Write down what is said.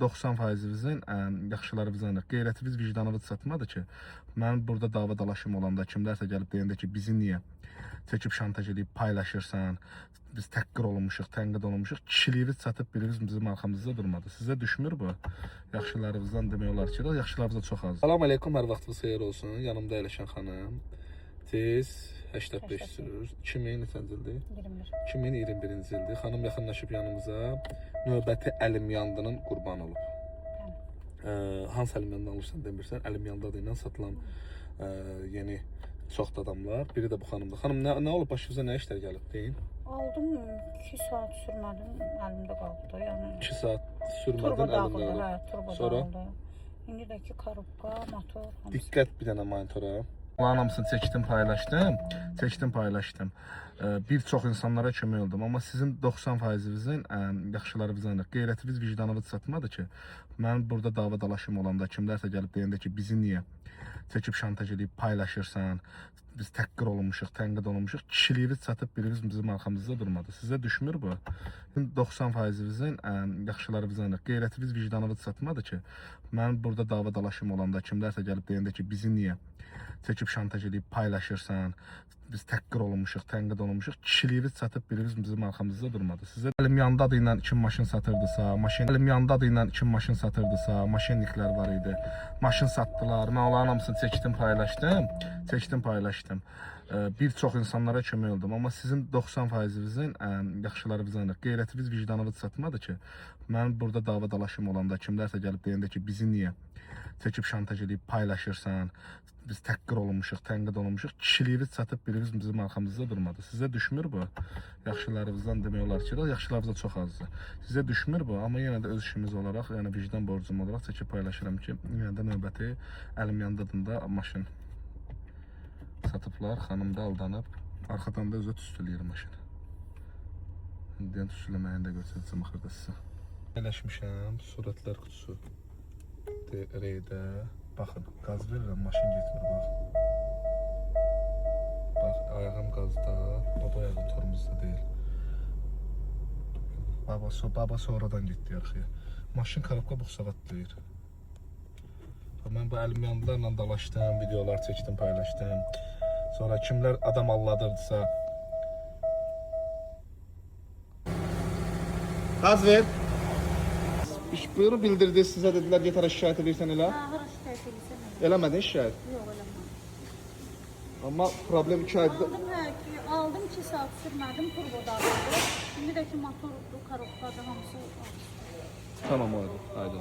90%-imizin yaxşılarımız anıq. Qeyrətimiz, vicdanımız çatmadı ki, mənim burada dava dalaşım olanda kimlərsə gəlib deyəndə ki, bizi niyə çəkib şantaj edib paylaşırsan, biz təhqir olunmuşuq, tənqid olunmuşuq, kişiliyimiz çatıb birimiz bizim arxamızda durmadı. Sizə düşmür bu? Yaxşılarımızdan demək olar ki, yaxşılarımız da çox azdır. Salam aleykum, hər vaxtınız xeyir olsun. Yanımda əyləşən xanım. Tez 85 sürür. 2000 neçənci ildir? 21. 2021-ci ildir. Xanım yaxınlaşıb yanımıza. Növbəti əlim yandının qurbanı olub. Hansı əlim yandı alırsan demirsən, əlim yandı adı ilə satılan yeni çox da adamlar. Biri də bu xanımdır. Xanım nə olub başınıza, nə işlər gəlib deyin? Aldım, 2 saat sürmədim, əlimdə qaldı. Yəni 2 saat turbo sürmədən əlində dağıldı, qalıb. hə, turbo Sonra? dağıldı. İndi də ki korobka, motor, hamısı. Diqqət bir dənə monitora. Bunların hamısını çəkdim, paylaşdım. Çəkdim, paylaşdım. Bir çox insanlara kömək oldum, amma sizin 90%-inizin yaxşılarınız anıq. Qeyrətiniz, vicdanınız çatmadı ki, mənim burada dava dalaşım olanda kimlərsə gəlib deyəndə ki, bizi niyə çəkib şantaj edib paylaşırsan, biz təhqir olunmuşuq, tənqid olunmuşuq, kişiliyimiz çatıb birimiz bizim arxamızda durmadı. Sizə düşmür bu? 90%-imizin yaxşılarınız anıq. Qeyrətiniz, vicdanınız çatmadı ki, mənim burada dava dalaşım olanda kimlərsə gəlib deyəndə ki, bizi niyə çəkib şantaj edib paylaşırsan, biz təhqir olunmuşuq, tənqid olunmuşuq, kişiliyimiz çatıb birimiz bizim arxamızda durmadı. Sizə əlim yandı adı ilə kim maşın satırdısa, maşın əlim yandı adı ilə kim maşın satırdısa, maşinniklər var idi. Maşın satdılar. Mən onların hamısını çəkdim, paylaşdım. Çəkdim, paylaşdım. Bir çox insanlara kömək oldum, amma sizin 90%-inizin yaxşılarınız anıq. Qeyrətiniz, vicdanınız çatmadı ki, mənim burada dava dalaşım olanda kimlərsə gəlib deyəndə ki, bizi niyə çəkib şantaj edib paylaşırsan, biz təhqir olunmuşuq, tənqid olunmuşuq, kişiliyimiz çatıb birimiz bizim arxamızda durmadı. Sizə düşmür bu? Yaxşılarımızdan demək olar ki, yaxşılarımız da çox azdır. Sizə düşmür bu, amma yenə də öz işimiz olaraq, yəni vicdan borcum olaraq çəkib paylaşıram ki, yenə də növbəti əlim yandadında maşın satıblar, xanım da aldanıb, arxadan da özü tüstüləyir maşını. İndi deyən tüstüləməyini də göstərəcəm axırda sizə. Paylaşmışam, surətlər qutusu. Reydə. Baxın, qaz verirəm, maşın getmir, bax. Bax, ayağım qazda, baba ayağım tormozda deyil. Baba sonradan getdi arxaya. Maşın korobka buxsavat deyir. Bax, mən bu əlim yandılarla dalaşdım, videolar çəkdim, paylaşdım. Sonra kimlər adam alladırdısa. Qaz ver. Buyurun bildirdi sizə, dedilər get hara şikayət edirsən elə. Hə, hara şikayət edirsən? Eləmədin şikayət. Yox, eləmədim. Amma problem 2 aydır. Aldım, hə, ki, aldım 2 saat sürmədim, turbo dağıldı. İndi də ki motordur, korobkadır, hamısı. Tamam oldu. Haydi.